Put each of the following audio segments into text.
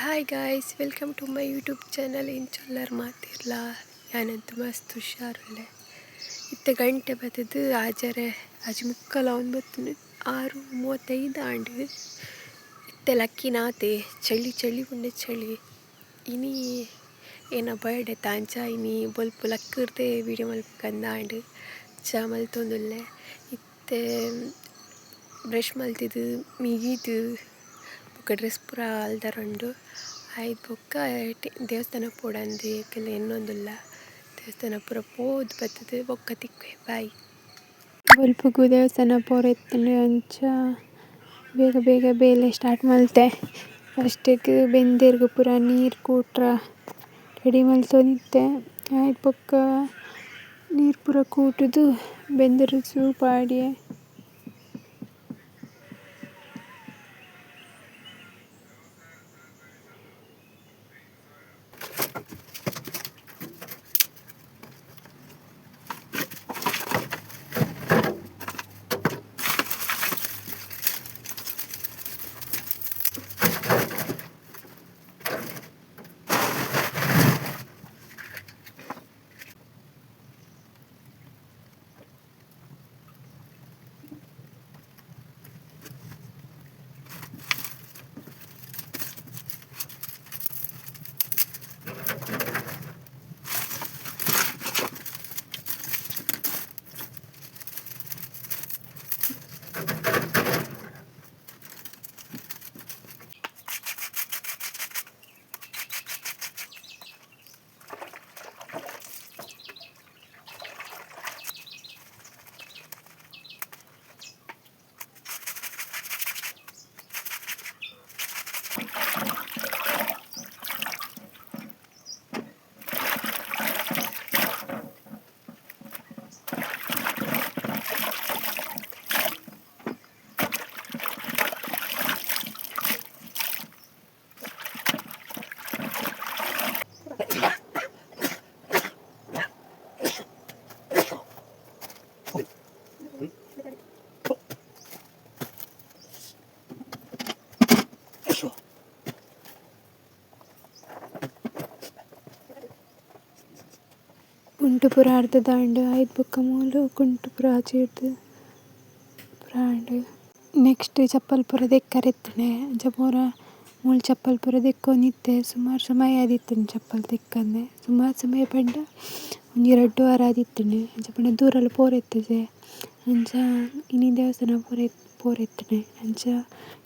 Hi guys, welcome to my YouTube channel. ಇಂಚೊಲ್ಲರ್ ಮಾತಿರ್ಲ ಯಾನಂತು ಮಸ್ತ್ ಹುಷಾರುಲ್ಲೆ. ಇತ್ತೆ ಗಂಟೆ ಬತ್ತದು ಆಜರೆ ಆಜಿ ಮುಕ್ಕಲ ಒಂಬತ್ತು 6:35 ಆಂಡ್. ಇತ್ತೆ ಲಕ್ಕಿನಾತೆ ಚಳಿ ಚಳಿ ಉಂಡೆ ಚಳಿ. ಇನಿ ಏನ ಬರ್ಡೇ ತಾಂಚ ಇನಿ ಬೊಲ್ಪು ಲಕ್ಕರ್ದೆ ವೀಡಿಯೋ ಮಲ್ಪಕಂದಾಂಡ್ ಚಾ ಮಲ್ತೊಂದುಲ್ಲೆ. ಇತ್ತೆ ಬ್ರಷ್ ಮಲ್ತಿದ್ದು ಮೀದು ಬೊಕ ಡ್ರೆಸ್ ಪೂರ ಅಲ್ದರುಂಡು. ಐದ್ ಬೊಕ್ಕ ದೇವಸ್ಥಾನ ಪೋಡಂದು ಏಕೆಲ್ಲ ಎನ್ನೊಂದುಲ್ಲ. ದೇವಸ್ಥಾನ ಪೂರ ಪೋದು ಬತ್ತುದು ಬೊಕ್ಕ ತಿಕ್ಕುವೆ ಬಾಯ್. ಬೊಲ್ಪುಗು ದೇವಸ್ಥಾನ ಪೋರೆತ್ತುಂಡು ಅಂಚ ಬೇಗ ಬೇಗ ಬೇಲೆ ಸ್ಟಾರ್ಟ್ ಮಲ್ತೆ. ಫಸ್ಟಿಗ್ ಬೆಂದೆರ್ಗ್ ಪೂರ ನೀರ್ ಕೂಟ್ರ ರೆಡಿ ಮಲ್ತೊಂದಿತ್ತೆ. ಐದ್ ಬೊಕ್ಕ ನೀರ್ ಪೂರ ಕೂಟುದು ಬೆಂದೆರ್ ಸೂ ಪಾಡ್ಯೆ. ಕುಂಟು ಪೂರ ಅರ್ಧದಾಂಡ್ ಐದ್ ಬೊಕ್ಕ ಮೂಲು ಕುಂಟು ಪೂರ ಆಚೆ ಇರ್ದ್ ಪೂರ ಆಂಡ್. ನೆಕ್ಸ್ಟ್ ಚಪ್ಪಲ್ ಪೂರ ದೆಕ್ಕರೆ ಇತ್ತುಂಡೆ ಅಂಚ ಪೂರ ಮೂಲು ಚಪ್ಪಲ್ ಪೂರ ದೆಕ್ಕೊಂದಿತ್ತೆ. ಸುಮಾರ್ ಸಮಯ ಆದಿತ್ತುಂಡು ಚಪ್ಪಲ್ ದೆಕ್ಕಂದೆ. ಸುಮಾರ್ ಸಮಯ ಪಂಡ ಒಂಜಿ ರಡ್ಡ್ ವಾರ ಆದಿತ್ತುಂಡು. ಅಂಚ ಪಂಡ ದೂರಲ ಪೋರೆತ್ತುಜೆ ಅಂಚ ಇನಿ ದೇವಸ್ಥಾನ ಪೋರೆತ್ತುಂಡೆ ಅಂಚ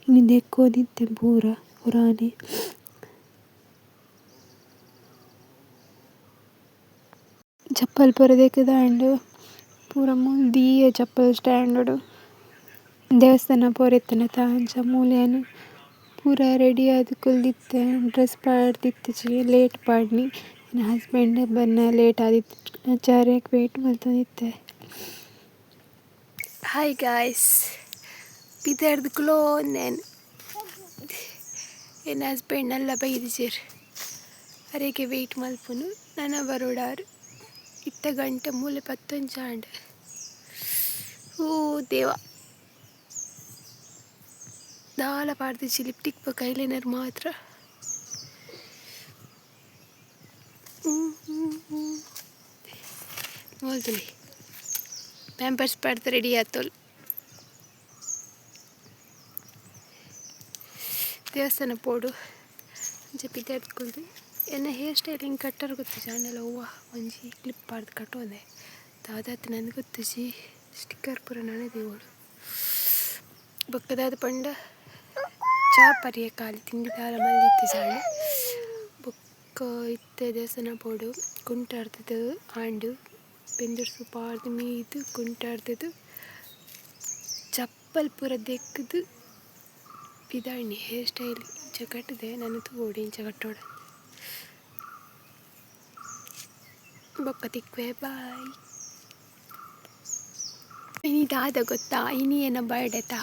ಇನಿ ದೆಕ್ಕೊಂದಿತ್ತೆ ಪೂರ ಪುರಾನೆ. ಚಪ್ಪಲ್ ಪೂರ ದೆಕ್ಕುದಾಂಡ್ ಪೂರ ಮೂಲು ದೀಯೆ ಚಪ್ಪಲ್ ಸ್ಟ್ಯಾಂಡ್ ಡು. ದೇವಸ್ಥಾನ ಪೋರೆತ್ತುಂಡತ ಅಂಚ ಮೂಲು ಯಾನ್ ಪೂರ ರೆಡಿ ಆದ್ ಕುಲ್ದಿತ್ತೆ. Dress ಪಾಡ್ದಿತ್ತಿಜಿ late ಪಾಡ್ನಿ. ಎನ್ನ ಹಸ್ಬೆಂಡ್ ಬನ್ನಗ ಲೇಟ್ ಆದಿತ್ತು ಅಂಚ ಅರೆಗ್ ವೇಟ್ ಮಲ್ತೊಂದಿತ್ತೆ. ಹಾಯ್ ಗಾಯ್ಸ್, ಪಿದರ್ದ್ ಕುಲೋಂದೇನ್. ಎನ್ನ ಹಸ್ಬೆಂಡ್ ನಲ್ಲ ಬೈದಿಜೆರ್ ಅರೆಗೆ ವೇಟ್ ಮಲ್ಪುನು ನನ ಬರೋಡಾರ್. ಇತ್ತೆ ಗಂಟೆ ಮೂಲೆ 10 ಆಂಡ್. ಓ ದೇವ ದಾಲ ಪಾಡ್ದಿಜಿ ಲಿಪ್ಟಿಕ್ ಬೊಕ ಐಲೈನರ್ ಮಾತ್ರ. ಮೋಲ್ತುಲಿ ಪ್ಯಾಂಪರ್ಸ್ ಪಾಡ್ದು ರೆಡಿ ಆತೋಲ್. ದೇವಸ್ಥಾನ ಪೋಡು ಅಂಚ ಪಿದರ್ದ್ ಕುಲ್ದು. ಎನ್ನ ಹೇರ್ ಸ್ಟೈಲ್ ಹಿಂಗೆ ಕಟ್ಟರ್ ಗೊತ್ತುಜಿ ಆಂಡಲ ಒವ್ವ ಒಂಜಿ ಕ್ಲಿಪ್ ಪಾಡ್ದು ಕಟ್ಟೋದೆ. ದಾದಾತ್ ನಂದು ಗೊತ್ತುಜಿ ಸ್ಟಿಕ್ಕರ್ ಪೂರ ನನೆ ದೀವೊಡು. ಬೊಕ್ಕ ದಾದ ಪಂಡ ಚಾ ಪರಿಯೆ ಖಾಲಿ ತಿಂಡಿ ದಾಲ ಮಲ್ದಿತ್ತಿಜಾಂಡ್. ಬೊಕ್ಕ ಇತ್ತೆ ದೇವಸ್ಥಾನ ಪೋಡು ಕುಂಟು ಆಂಡ್. ಬೆಂದರ್ ಸೂ ಪಾಡ್ದು ಮೀದು ಕುಂಟು ಚಪ್ಪಲ್ ಪೂರ ದೆಕ್ಕುದು ಪಿದಾಯ್ನಿ. ಹೇರ್ ಸ್ಟೈಲ್ ಇಂಚ ಕಟ್ಟುದೆ ನನ ತೂವೊಡು ಇಂಚ ಕಟ್ಟೋಡು. ಬೊಕ್ಕ ತಿಕ್ಕುವೆ ಬಾಯ್. ಇನಿ ದಾದ ಗೊತ್ತಾ, ಇನಿ ಎನ್ನ ಬರ್ಡೇತ.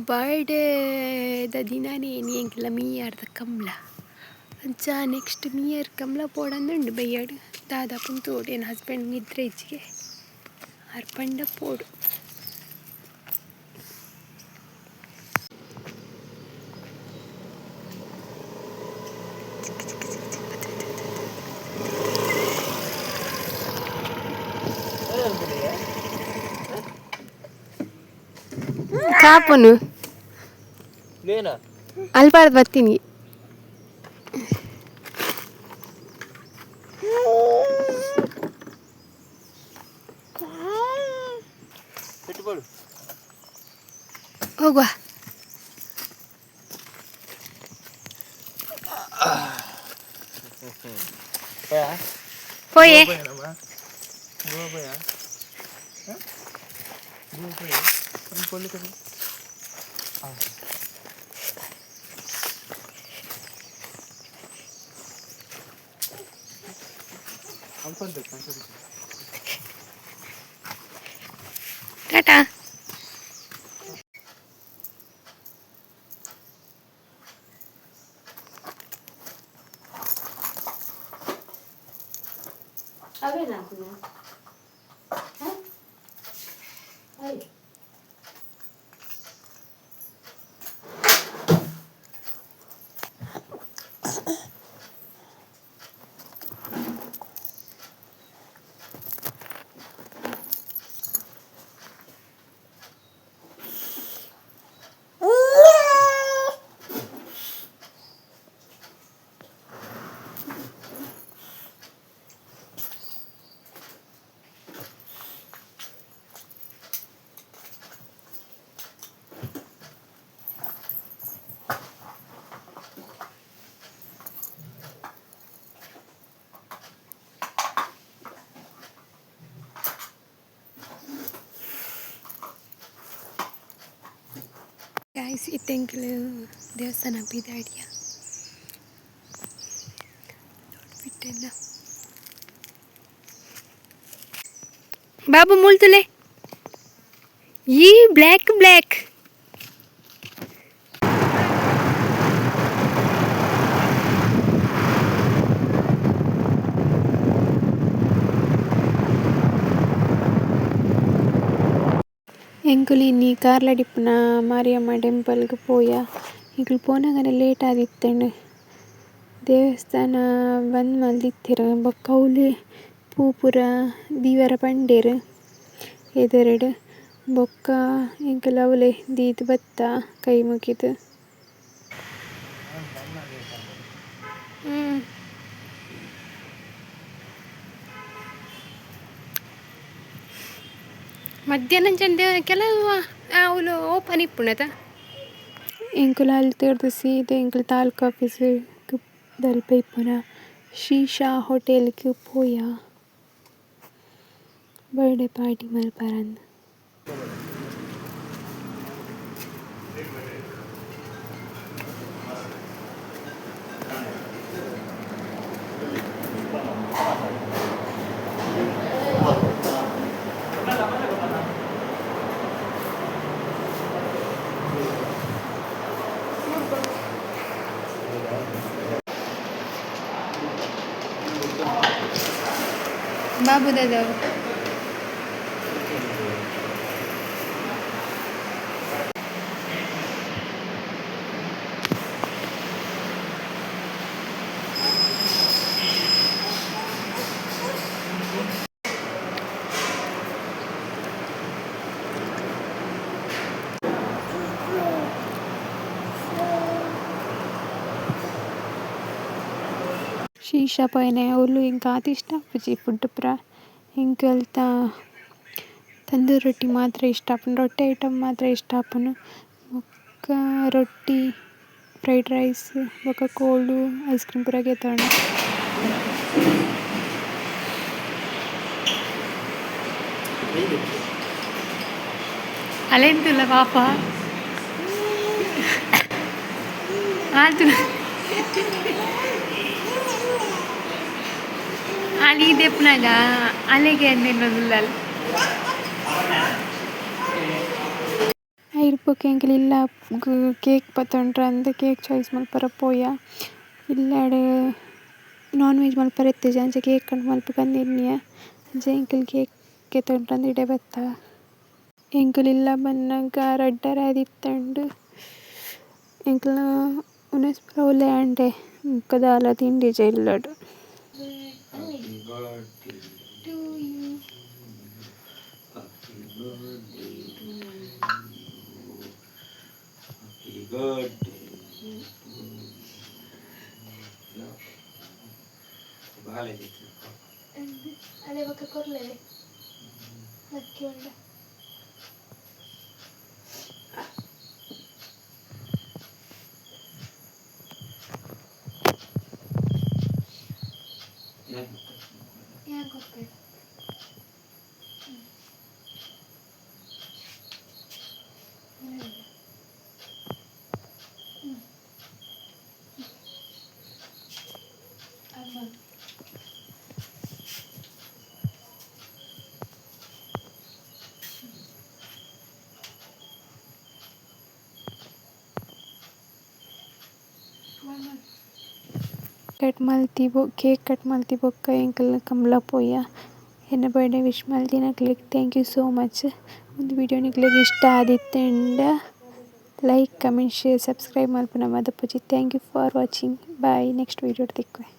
ಬರ್ಡೇದ ದಿನನೇ ಇನಿ ಎಂಕಲ್ಲ ಮೀಯಾರ್ದ ಕಂಬ್ಳ. ಅಂಚ ನೆಕ್ಸ್ಟ್ ಮೀಯರ್ ಕಂಬ್ಳ ಪೋಡಂದುಂಡು ಬಯ್ಯಡ್. ದಾದ ಪುಂತೋಡು ಎನ್ನ ಹಸ್ಬೆಂಡ್ ನಿದ್ರೆ ಇಜ್ಜಿಗೆ ಆರ್ ಪಂಡ ಪೋಡು. ಕಾಪುನು ಅಲ್ಪಾರ್ದ್ ಬತ್ತೀನಿ. ಹೋಗುವ. ಪೋಯೆ. ಟಾಟಾ. ಗೈಸ್, ಇತ್ತೆಂಕ್ಲು ದೇವಸ್ಥಾನ ಪಿದಾಡಿಯ ಬಿಟ್ಟೆನ್ನ ಬಾಬು ಮೂಲ್ತುಲೆ ಈ ಬ್ಲ್ಯಾಕ್ ಬ್ಲ್ಯಾಕ್. ಎಂಕುಲು ಇನಿ ಕಾರ್ಲಡಿಪ್ಪುನ ಮಾರಿಯಮ್ಮ ಟೆಂಪಲ್ಗ್ ಪೋಯ. ಎಂಕುಲು ಪೋನಗನೆ ಲೇಟ್ ಆದಿತ್ತುಂಡು. ದೇವಸ್ಥಾನ ಬಂದ್ ಮಲ್ದಿತ್ತೆರ್ ಬೊಕ ಅವುಲೆ ಪೂ ಪೂರ ದೀವರೆ ಪಂಡೆರ್ ಎದುರುಡು ಬೊಕ ಎಂಕುಲು ಅವುಲೆ ದೀದ್ ಬತ್ತ ಕೈ ಮುಗಿದ್. ಮಧ್ಯಾಹ್ನ ಅಂಚನೆ ಕೆಲವು ಅವುಲು ಓಪನ್ ಇಪ್ಪುಂಡತ. ಎಂಕುಲು ಅಲ್ತುರ್ದು ಸೀದಾ ಎಂಕುಲು ತಾಲೂಕು ಆಫೀಸ್ ದಲ್ಪ ಇಪ್ಪುನ ಶ್ರೀಶ ಹೋಟೆಲ್ ಗ್ ಪೋಯ ಬರ್ಡೇ ಪಾರ್ಟಿ ಮಲ್ಪರಂದ್. ಬಾಬು ದಾದಾ. ಶೀಶ ಪೋಯಿನೆ ಅವ್ಲು ಎಂಕ್ ಆತ್ ಇಷ್ಟ ಆಪುಜಿ ಫುಡ್ ಪೂರ. ಎಂಕ್ ಅಲ್ತ ತಂದೂರಿ ರೊಟ್ಟಿ ಮಾತ್ರ ಇಷ್ಟ ಆಪುಂಡು, ರೊಟ್ಟಿ ಐಟಮ್ ಮಾತ್ರ ಇಷ್ಟ ಆಪುಂಡು. ಬೊಕ್ಕ ರೊಟ್ಟಿ, ಫ್ರೈಡ್ ರೈಸ್ ಬೊಕ್ಕ ಕೋಲ್ಡ್ ಐಸ್ ಕ್ರೀಮ್ ಪೂರ ಗೆತೊಂಡೆ. ಅಲೆಂತುಲ್ಲ ಪಾಪ ಆತು ಅಲ್ಲಿ ದೆಪ್ಪುನಗ ಅಲೆಗೆ ಅಂದೆನ್ನೊಂದುಲ್ಲಲ್. ಐರ್ದ್ ಬೊಕ ಎಂಕುಲು ಇಲ್ಲ ಕೇಕ್ ಪತೊಂಡ್ರೆ ಕೇಕ್ ಚಾಯ್ಸ್ ಮಲ್ಪರೆ ಪೋಯ. ಇಲ್ಲಡ್ ನಾನ್ ವೆಜ್ ಮಲ್ಪರೆ ಇತ್ತಿಜಿ ಅಂಚ ಕೇಕ್ ಆಂಡ ಮಲ್ಪುಗಂದ್ ಎನ್ನಿಯ. ಅಂಚ ಎಂಕುಲು ಕೇಕ್ ಗೆತೊಂಡ್ರೆ ಇಡೆ ಬತ್ತ. ಎಂಕುಲು ಇಲ್ಲ ಬನ್ನಗ ರಡ್ಡರೆ ಆದಿತ್ತುಂಡು. ಎಂಕಲ್ನ ವನಸ್ ಪೂರ ಅವ್ಲೆ ಆಂಡೆ ಬೊಕ ದಾಲ ತಿಂಡಿಜ ಇಲ್ಲಡ್. Birthday to you. ಬಾಲೆ. ಅಲೆ ಬೊಕ್ಕ ಕೊರ್ಲೆ ಲಕ್ಕಿ ಉಂಡ. ಯಾನ್ ಕೊರ್ಪೆ. ಕಟ್ ಮಲ್ತಿ ಕೇಕ್ ಕಟ್ ಮಲ್ತಿ ಬೊಕ್ಕ ಎಂಕಲ್ನ ಕಂಬ್ಳ ಪೋಯ. ಎನ್ನ ಬರ್ಡೇ ವಿಶ್ ಮಲ್ತಿನಕ್ಲೆಗ್ thank you so much. ಉಂದು ವೀಡಿಯೊ ನಿಕ್ಲೆಗ್ ಇಷ್ಟ ಆದಿತ್ತ್ಂಡ ಲೈಕ್ ಕಮೆಂಟ್ ಶೇರ್ ಸಬ್ಸ್ಕ್ರೈಬ್ ಮನ್ಪುನ ಮದಪೊಡ್ಚಿ thank you for watching bye next video ಡ್ ತಿಕ್ಕುವೆ.